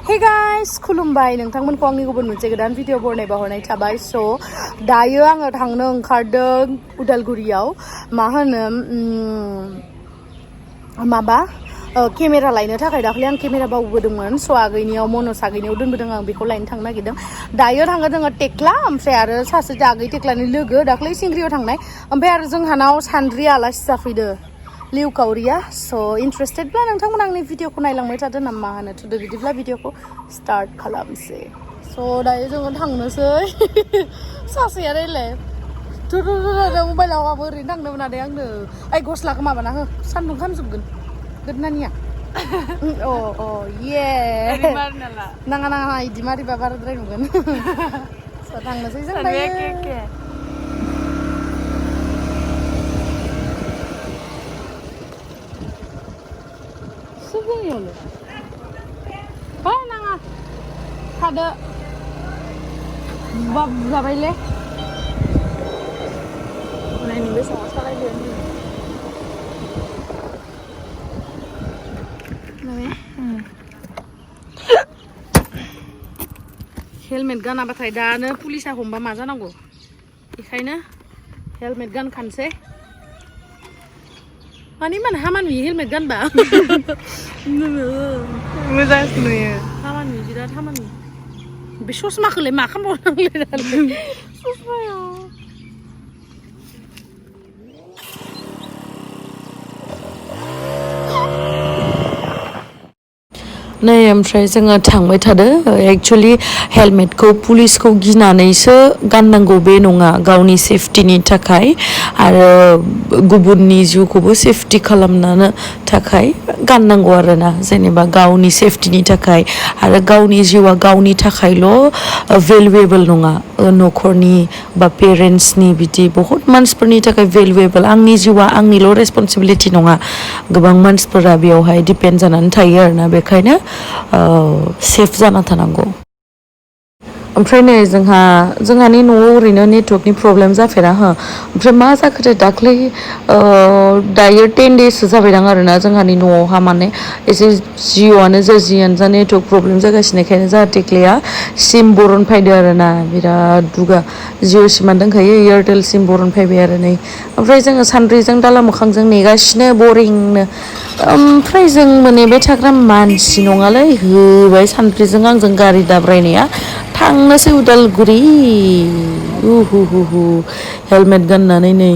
Hey guys, खुलुमबाय नोंथांमोनखौ आंनि गुबुन मोनसे गोदान भिडिअ बरनायबा हरनाय थाबाय स' दायो आङो थांनो ओंखारदों उदालगुरियाव मा होनो माबा केमेरा लायनो थाखाय दाखालि आं केमेरा बावबोदोंमोन स' आगैनियाव मनज आगैनियाव दोनबोदों आं बेखौ लायनो थांनो नागिरदों दायो थाङो जोङो टेक्ला ओमफ्राय आरो सासे आगै टेक्लानि लोगो दाखालि सिंग्रियाव थांनाय ओमफ्राय आरो जोंहानाव सान्द्रि आलासि जाफैदो लिउकावरिया स' इन्टारेस्टेडब्ला नोंथांमोन आंनि भिडिअखौ नायलांबाय थादो नामा होनो थुदो बिदिब्ला भिडिअखौ स्टार्ट खालामसै स' दायो जोङो थांनोसै सासेया रायलाय मबाइलाव आबो ओरैनो थांदोंमोन आदै आंनो ओइ गस्लाखौ माबाना हो सान्दुं खामजोबगोन गोदनानिया अ ये नाङा नाङा इदि मारिबा बाराद्राय नुगोन स' थांनोसै जों दायो Hei, nanga. Kada. Buzabaile. Nah, ini bisa masalah dia ni. Namanya? Helmet gan apa tadi? Dana polisi aku mbak maza nanggo. Ikhayna helmet gan kanse. Mani mana haman wi helmet gan ba? Moजां नुयो हामानि बिराद हामानि बे ससमाखौलाय मा खालामबावनांगौलाय दालाय ससमाया नै ओमफ्राय जोङो थांबाय थादो एक्चुअली हेलमेटखौ पुलिसखौ गिनानैसो गाननांगौ बे नङा गावनि सेफटिनि थाखाय आरो गुबुननि जिउखौबो सेफटि खालामनो थाखाय गाननांगौ आरोना जेनेबा गावनि सेफटिनि थाखाय आरो गावनि जिउआ गावनि थाखायल' भेलुएबल नङा न'खरनि बा पेरेन्टसनि बिदि बहुत मानसिफोरनि थाखाय भेलुएबल आंनि जिउआ आंनिल' रेसपन्सिबिलिटि नङा गोबां मानसिफोरा बेयावहाय डिपेन्ड जानानै थायो आरोना बेखायनो सेफ जाना थानांगौ ओमफ्राय नै जोंहानि न'आव ओरैनो नेटवर्कनि प्रब्लेम जाफेरा हो ओमफ्राय मा जाखोथाय दाख्लै दायो 10 days जाबायदां आरोना जोंहानि न'आवहा माने एसे जिअ'आनो जा जियानो जा नेटवर्क प्रब्लेम जागासिनोखायनो जोंहा टेक्लाया सिम बरनफायदो आरोना बिराद दुगा जिअ' सिमा दंखायो एयारटेल सिम बरनफायबाय आरो नै ओमफ्राय जोङो सान्द्रिजों दाला मोखांजों नेगासिनो बरिंनो ओमफ्राय जों नेबाय थाग्रा मानसि नङालै होबाय सान्द्रिजों आंजों गारि दाब्रायनाया थांनोसै उदालगुरि हेलमेट गाननानै नै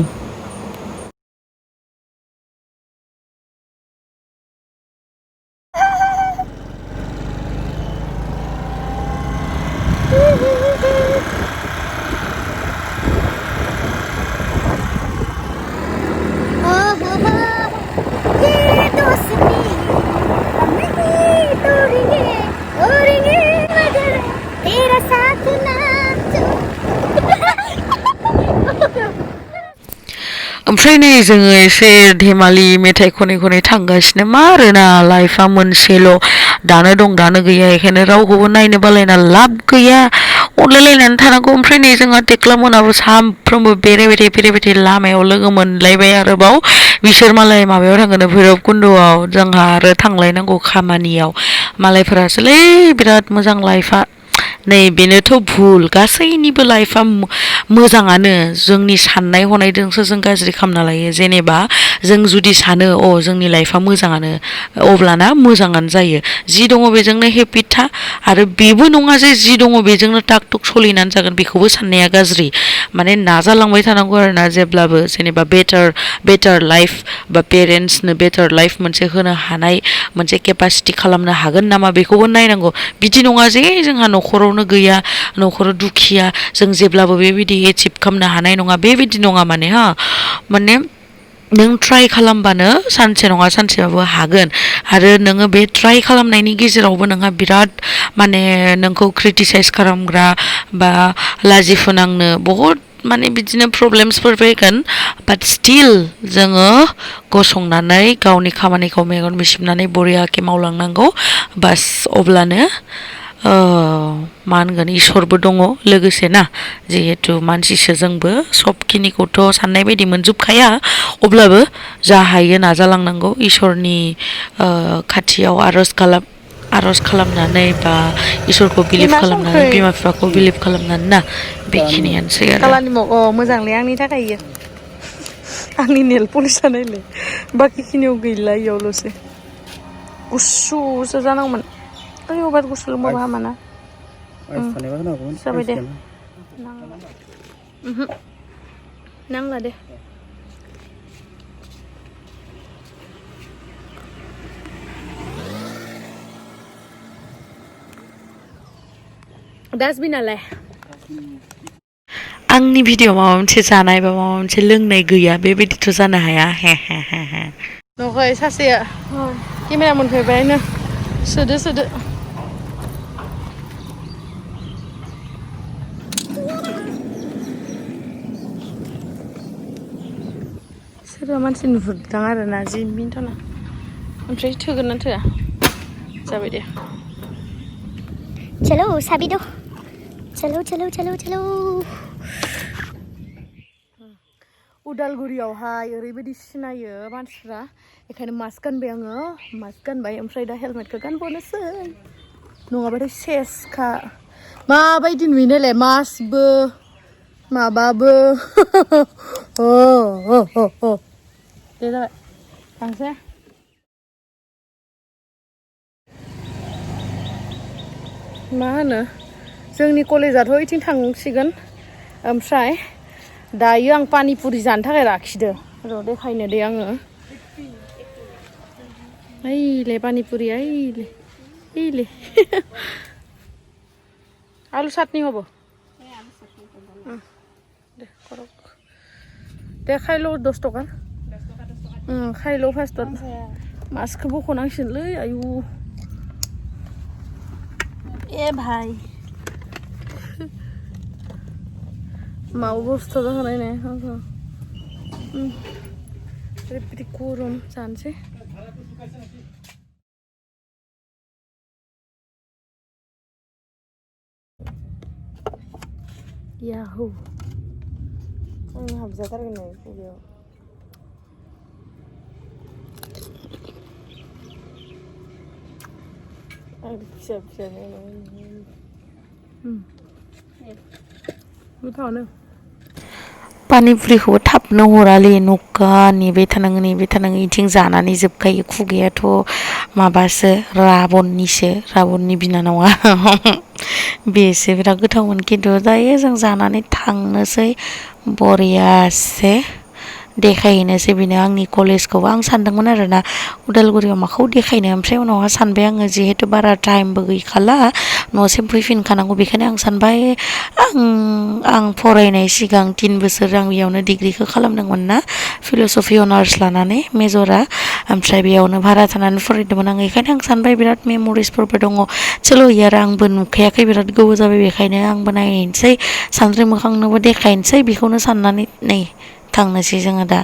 ओमफ्राय नै जोङो एसे धेमालि मेथाइ खनै खनै थांगासिनो मा आरोना लाइफआ मोनसेल' दानो दं दानो गैया बेखायनो रावखौबो नायनो बालायना लाब गैया अनलायलायनानै थानांगौ ओमफ्राय नै जोंहा टेक्ला मोनाबो सामफ्रोमबो बेरायबाय लामायाव लोगो मोनलायबाय आरोबाव बिसोर मालाय माबायाव थांगोन भैरबकुन्द'आव जोंहा आरो थांलायनांगौ खामानियाव मालायफोरासोलै बिराद मोजां लाइफआ नै बेनोथ' भुल गासैनिबो लाइफआ मोजाङानो जोंनि साननाय हनायजोंसो जों गाज्रि खालामना लायो जेनेबा जों जुदि सानो जोंनि लाइफआ मोजाङानो अब्लाना मोजाङानो जायो जि दङ बेजोंनो हेपि था आरो बेबो नङा जे जि दङ बेजोंनो टाक टुक सोलिनानै जागोन बेखौबो साननाया गाज्रि माने नाजालांबाय थानांगौ आरोना जेब्लाबो जेनेबा बेटार लाइफ बा पेरेन्टसनो बेटार लाइफ मोनसे होनो हानाय मोनसे केपासिटि खालामनो हागोन नामा बेखौबो नायनांगौ बिदि नङा जे जोंहा न'खरावनो गैया न'खराव दुखिया जों जेब्लाबो बेबायदि एचिभ खालामनो हानाय नङा बेबायदि नङा माने नों ट्राइ खालामबानो सानसे नङा सानसेबाबो हागोन आरो नोङो बे ट्राइ खालामनायनि गेजेरावबो नोंहा बिराद माने नोंखौ क्रिटिसाइज खालामग्रा बा लाजि फोनांनो बहुद माने बिदिनो प्रब्लेम्सफोर फैगोन बाट स्टिल जोङो गसंनानै गावनि खामानिखौ मेगन बिसिबनानै बरियाके मावलांनांगौ बास अब्लानो मा होनगोन इसोरबो दङ लोगोसे ना जिहेतु मानसिसो जोंबो सबखिनिखौथ' साननाय बायदि मोनजोबखाया अब्लाबो जा हायो नाजालांनांगौ इसोरनि खाथियाव आर'ज खालामनानै बा इसोरखौ बिलिभ खालामनानै बिमा बिफाखौ बिलिभ खालामनानै ना बेखिनियानोसै आरो कालारनि मोजांलै आंनि थाखाय इयो आंनि नेल पलिसआ नायलाय बाखिखिनियाव गैला इयावल'सो गुसुसो जानांगौमोन ओइ बार गुसु लोंबाबो हामाना जाबाय दे नांला दे डास्टबिनालाय आंनि भिडिअ माबा मोनसे जानाय बा माबा मोनसे लोंनाय गैया बेबायदिथ' जानो हाया हे हे हे हे न'खै सासेया केमेरा मोनफैबायनो सोदो सोरबा मानसि नुहुरदां आरोना जि मिन्थना ओमफ्राय थोगोन ना थोआ जाबाय दे चलो साबी दो चलो उदालगुरियावहाय ओरैबायदि सिनायो मानसिफ्रा बेखायनो मास्क गानबाय आङो मास्क गानबाय ओमफ्राय दा हेलमेटखौ गानबावनोसै नङाबाथाय सेसखा माबायदि नुयो नायलाय मास्कबो माबाबो दे जाबाय थांसै मा होनो जोंनि कलेजाथ' ओइथिं थांसिगोन ओमफ्राय दायो आं पानिपुरि जानो थाखाय लाखिदो र' देखायनो दे आङो ओइले पानिपुरि ओइले आलु चाटनी हब दे करक दे खाइल' 10 टका खाइल' फार्स्टआव मास्कखौ बख'नांसिगोनलै आयु ए भाई मा अबस्था जाखानाय ने ओरैबायदि गरम जानोसै याहु आं हाबजाथारगोन नै बेयाव फिसा गोथावानो पानिपुरिखौबो थाबनो हरालै न'का नेबाय थानाङो इथिं जानानै जोबखायो खुगायाथ' माबासो राबननि बिनानावा बेसो बिराद गोथावमोन खिन्थु दायो जों जानानै थांनोसै बरियासे देखायहैनोसै बेनो आंनि कलेजखौबो आं सानदोंमोन आरोना उदालगुरियाव माखौ देखायनो ओमफ्राय उनावहा सानबाय आङो जिहेतु बारा टाइमबो गैखाला न'सिम फैफिनखानांगौ बेखायनो आं सानबाय आं फरायनाय सिगां 3 बोसोर आं बेयावनो डिग्रिखौ खालामदोंमोन ना फिल'सफि अनार्स लानानै मेजरा ओमफ्राय बेयावनो भारा थानानै फरायदोंमोन आं बेखायनो आं सानबाय बिराद मेम'रिसफोरबो दङ चलो यार आंबो नुखायाखै बिराद गोबाव जाबाय बेखायनो आंबो नायनोसै सानद्रि मोखांनोबो देखायनोसै बेखौनो साननानै नै थांनोसै जोङो दा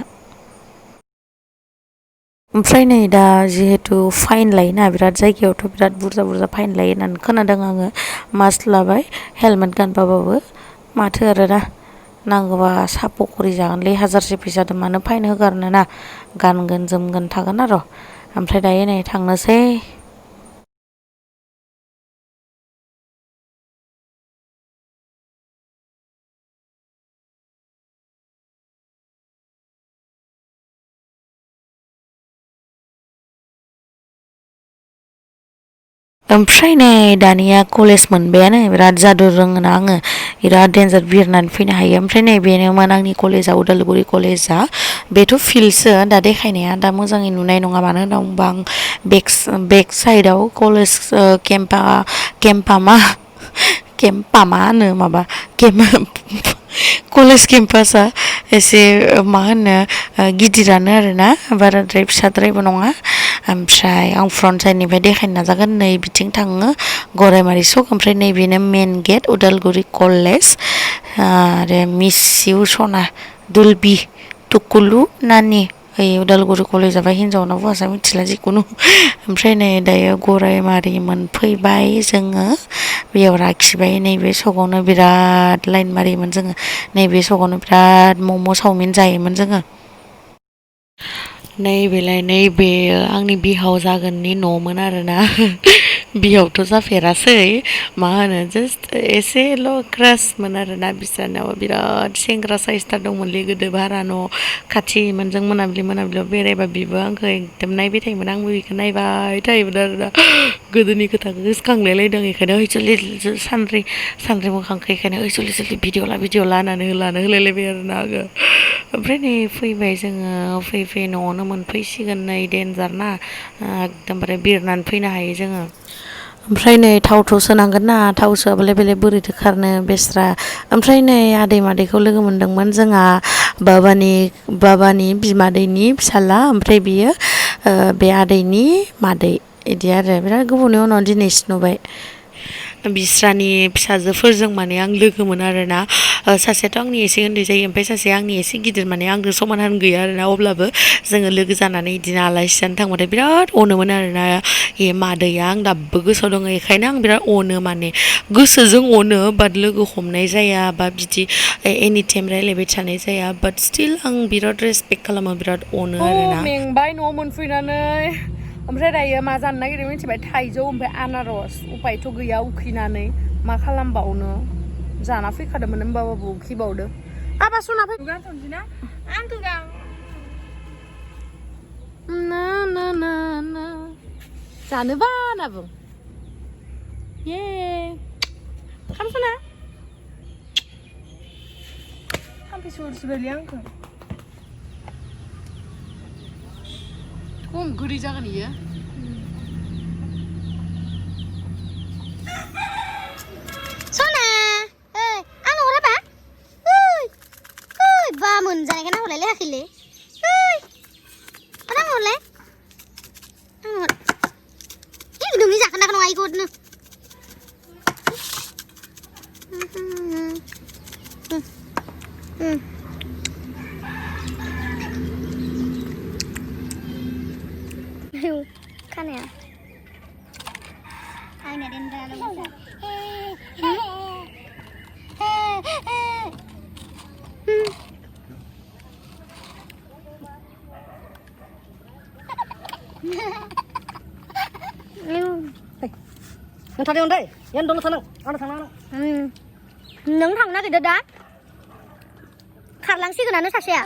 ओमफ्राय नै दा जिहेतु फाइन लायोना बिराद जायगायावथ' बिराद बुरजा फाइन लायो होननानै खोनादों आङो मास्क लाबाय हेलमेट गानबाबो माथो आरोना नांगौबा साहा पकरि जागोनलै हाजारसे फैसादों मानो फाइन होगारनो ना गानगोन जोमगोन थागोन आरो ओमफ्राय दायो नै थांनोसै ओमफ्राय नै दानिया कलेज मोनबायानो बिराद जादु रोङोना आङो बिराद देन्जार बिरनानै फैनो हायो ओमफ्राय नै बेनोमोन आंनि कलेजा उदालगुरि कलेजा बेथ' फिल्डसो दा देखायनाया दा मोजाङै नुनाय नङा मानो होनना बुंबा आं बेक साइडआव कलेज केम्पा मा होनो माबा कलेज केम्पासआ एसे मा होनो गिदिरानो आरोना बाराद्राय फिसाद्रायबो नङा ओमफ्राय आं फ्रन्ट साइडनिफ्राय देखायनो नाजागोन नै बिथिं थाङो गराइमारि सक ओमफ्राय नैबेनो मेन गेट उदालगुरि कलेज आरो मिस इउ सना दुलबि टुकुलु नानि ओइ उदालगुरि कलेज जाबाय हिन्जावना हौवासा मिथिला जिखुनु ओमफ्राय नै दायो गराइमारि मोनफैबाय जोङो बेयाव लाखिबाय नैबे सकआवनो बिराद लाइन मारियोमोन जोङो नैबे सकआवनो बिराद मम' चावमिन जायोमोन जोङो नैबे आंनि बिहाव जागोननि न'मोन आरोना बियावथ' जाफेरासै मा होनो जास्ट एसेल' क्रासमोन आरोना बिस्रानाव बिराद सेंग्रा साइसथार दंमोनलै गोदो भारा न' खाथिमोन जों मोनाबिलियाव बेरायबा बिबो आंखौ एकदम नायबाय थायोमोन आंबो बेखौ नायबाय थायोमोन आरोना गोदोनि खोथाखौ गोसोखांलायलायदों बेखायनो ओइ जलदि सानद्रि मोखांखौ बेखायनो ओइ जलदि भिडिअ ला होनानै लानो होलायलायबाय आरोना आङो ओमफ्राय नै फैबाय जोङो फैयै न'आवनो मोनफैसिगोन नै देन्जार ना एकदमबारे बिरनानै फैनो हायो जोङो ओमफ्राय नै थावथ' सोनांगोन ना थाव सोआबालाय बेलाय बोरैथो खारनो बेस्रा ओमफ्राय नै आदै मादैखौ लोगो मोनदोंमोन जोंहा बाबानि बिमादैनि फिसाला ओमफ्राय बियो बे आदैनि मादै इदि आरो बिराद गोबावनि उनाव दिनैसो नुबाय बिस्रानि फिसाजोफोरजों माने आं लोगोमोन आरोना सासेयाथ' आंनि एसे उन्दै जायो ओमफ्राय सासेया आंनि एसे गिदिर माने आंजों समानहानो गैया आरोना अब्लाबो जोङो लोगो जानानै बिदिनो आलासि जानो थांबाथाय बिराद अनोमोन आरोना ए मादैया आं दाबो गोसोआव दङ बेखायनो आं बिराद अनो माने गोसोजों अनो बाट लोगो हमनाय जाया बा बिदि एनि टाइम रायलायबाय थानाय जाया बाट स्टिल आं बिराद रेसपेक्ट खालामो बिराद अनो आरोना मेंबाय न'आव मोनफैनानै ओमफ्राय दायो मा जानो नागिरदों मिथिबाय थाइजौ ओमफ्राय आनारस उपायथ' गैया उखैनानै मा खालामबावनो जाना फैखादोंमोन होमबाबो उखैबावदो आबा सना फै गानथ'नोसै ना आंथ' गां ना ना ना ना जानोबा होनना बुं ये खामसना खामफै सुरसुबायलै आंखौ खम गोदै जागोन इयो सना आंनो हराबा बा मोनजानायखौ नाहरलाय लेखाखैलै आंनो हरलाय नोंनि जाखोनाखौ नङा इखौनो खानाया आंना देन्दार नोंथांनि अनदाय यान दल थानां आंनो थांनांगौ नों थांनो नागिरदो दा खारलांसिगोनानो सासेया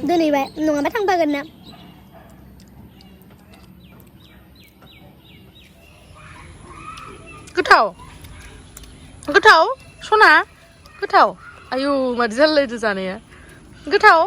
दोनैबाय नङाबा थांफागोन ना गोथाव सना गोथाव आयु मादि जालायलायदो जानाया गोथाव